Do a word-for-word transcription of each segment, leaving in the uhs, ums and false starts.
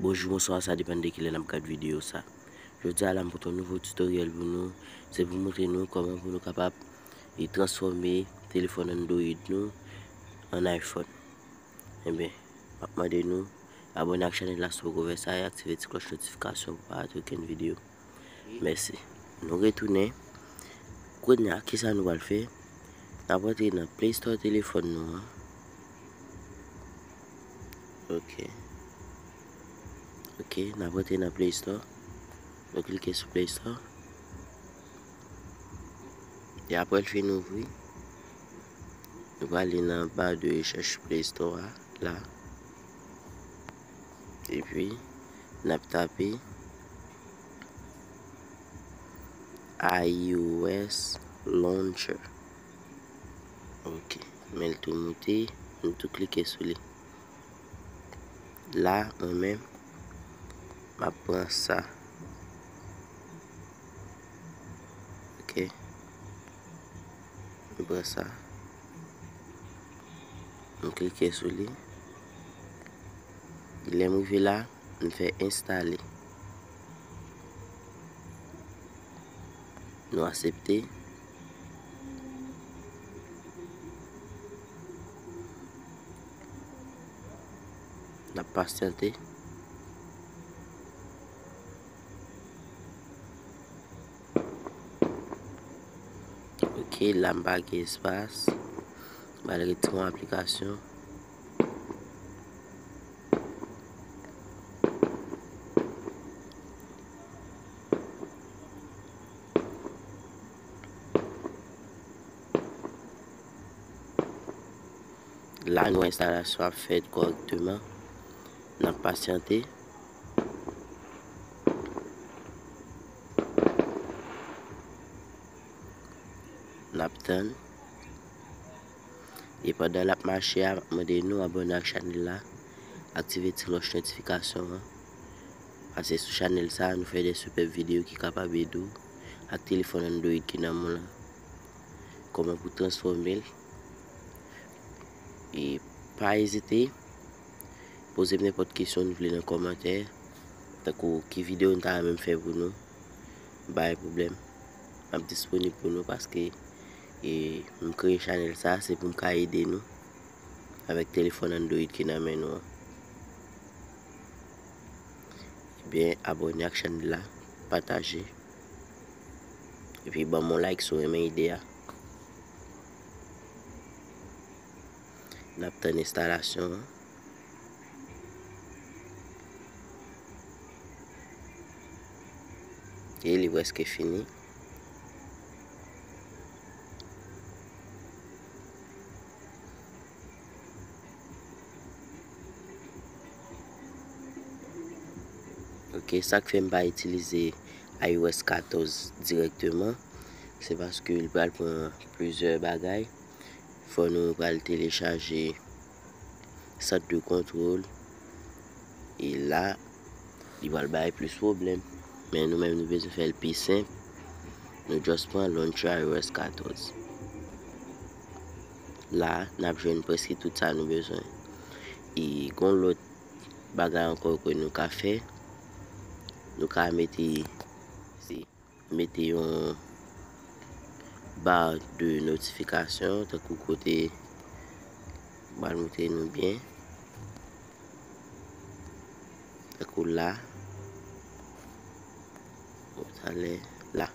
Bonjou, bonswa, sa depann de kilè n ap gad videyo sa. Jodi a la, m pote yon nouvo tutorial pou nou. Se pou montre nou kòman pou nou kapab e transfòme telefòn Android nou an iPhone. Ebyen, m ap mande nou abòne ak chanèl la si w poko fè sa e aktive ti klòch notifikasyon pou pa rate okenn videyo. Mèsi. Nou retounen. Kounye a, kisa nou pral fè? N ap antre nan Play Store telefòn nou an. Ok. Ok, n ap antre nan Play Store. Nou klike sou Play Store. E apre l fin ouvri, nou prale nan ba de rechèch Play Store a, la. Epi, n ap tape iOS Launcher. Ok, men l tou moute, nou tou klike sou li. La, mwen menm, m ap pran sa. Ok. M pran sa. M klike sou li. Lè m rive la, m fè enstale. Nou aksepte. N ap pasyante. Ok, la m pa gen espas. M al retire yon aplikasyon. La, nou enstalasyon ap fèt kòrèkteman. N ap pasyante. N ap tann. E pandan l ap mache a, m ap mande nou abòne ak chanèl la, aktive ti klòch notifikasyon an. Paske sou chanèl sa a, nou fè de sipèb videyo ki kapab ede w ak telefòn Android ki nan men w lan. Kòman pou transfòme l. E pa ezite, poze m nenpòt kesyon nou vle nan kòmantè, tankou ki videyo nou ta renmen m fè pou nou, pa gen pwoblèm. M ap disponib pou nou paske e, m kreye chanèl sa, se pou m ka ede nou avèk telefòn Android ki nan men nou an. Ebyen, abòne ak chanèl la, pataje, epi ban m yon like si w renmen ide a. N ap tann enstalasyon an. E li prèske fini. Ok, sa k fè m pa itilize iOS katòz dirèkteman, se paske li pral pran plizyè bagay. Fò nou pral telechaje sant de kontwòl. E la, li pral bay plis pwoblèm. Men nou menm, nou bezwen fè l pi senp. Nou just pran Launcher iOS katòz. La, n ap jwenn prèske tout sa nou bezwen. E gon lòt bagay ankò ke nou ka fè. Nou ka mete, se mete yon ba de notifikasyon, tankou kote, m pral montre nou byen. Tankou la. Bon, talè la.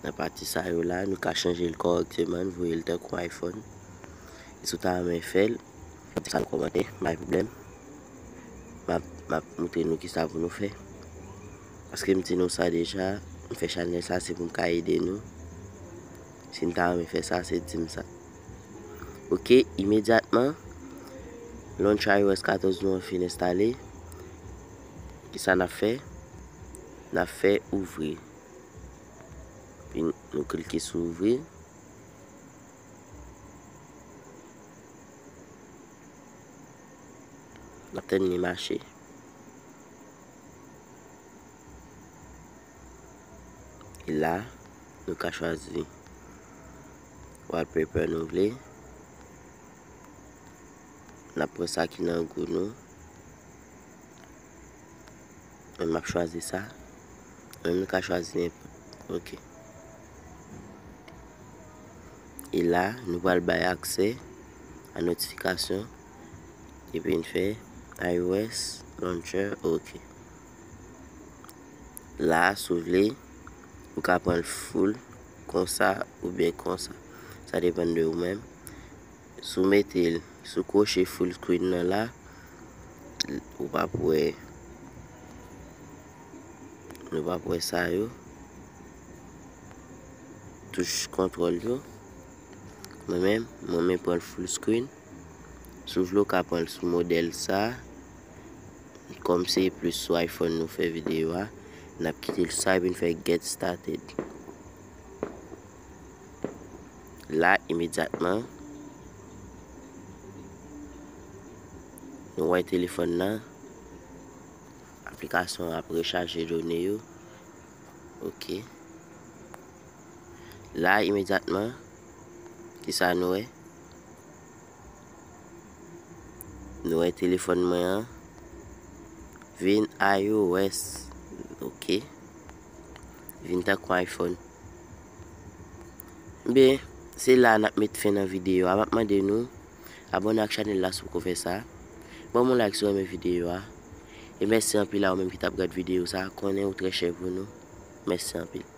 Nan pati sa yo la, nou ka chanje l kòrèkteman, nou voye l tankou iPhone. E si w ta renmen fè l, di sa nan kòmantè, pa gen pwoblèm. M ap, m ap montre nou kisa pou nou fè. Paske m di nou sa deja, m fè chanèl sa, se pou m ka ede nou. Si n ta renmen fè sa, se di m sa. Ok, imedyatman, Launcher iOS katòz nou an fin enstale. Kisa n ap fè? N ap fè ouvri. Epi nou klike sou ouvri. N ap tann li mache. E la, nou ka chwazi wallpaper nou vle. N ap pran sa ki nan gou nou. Mwen m ap chwazi sa. Mwen m ka chwazi nenpòt. Ok. E la, nou pral bay aksè a notifikasyon. Epi n fè iOS Launcher, ok. La, si w vle, ou ka pran l full, konsa oubyen konsa. Sa depann de ou menm. Si w mete l, si w kwoche full screen nan la, ou p ap wè, nou p ap wè sa yo. Touch kontwòl yo. Mwen menm, mwen menm pran l full screen. Si w vle, w ka pran l sou modèl sa. Kòm se plis sou iPhone nou fè videyo a, n ap kite l sa epi n fè get started. La, imedyatman, nou wè telefòn nan, aplikasyon an ap rechaje done yo. Ok. La, imedyatman, kisa nou wè? Nou wè telefòn mwen an vin iOS. Ok. Vin tankou iPhone. Ebyen, se la n ap met fen nan videyo a. M ap mande nou abòne ak chanèl la si w poko fè sa. Ban m yon like si w renmen videyo a. E mèsi anpil a ou menm ki t ap gad videyo sa. Konnen ou trè chè pou nou. Mèsi anpil.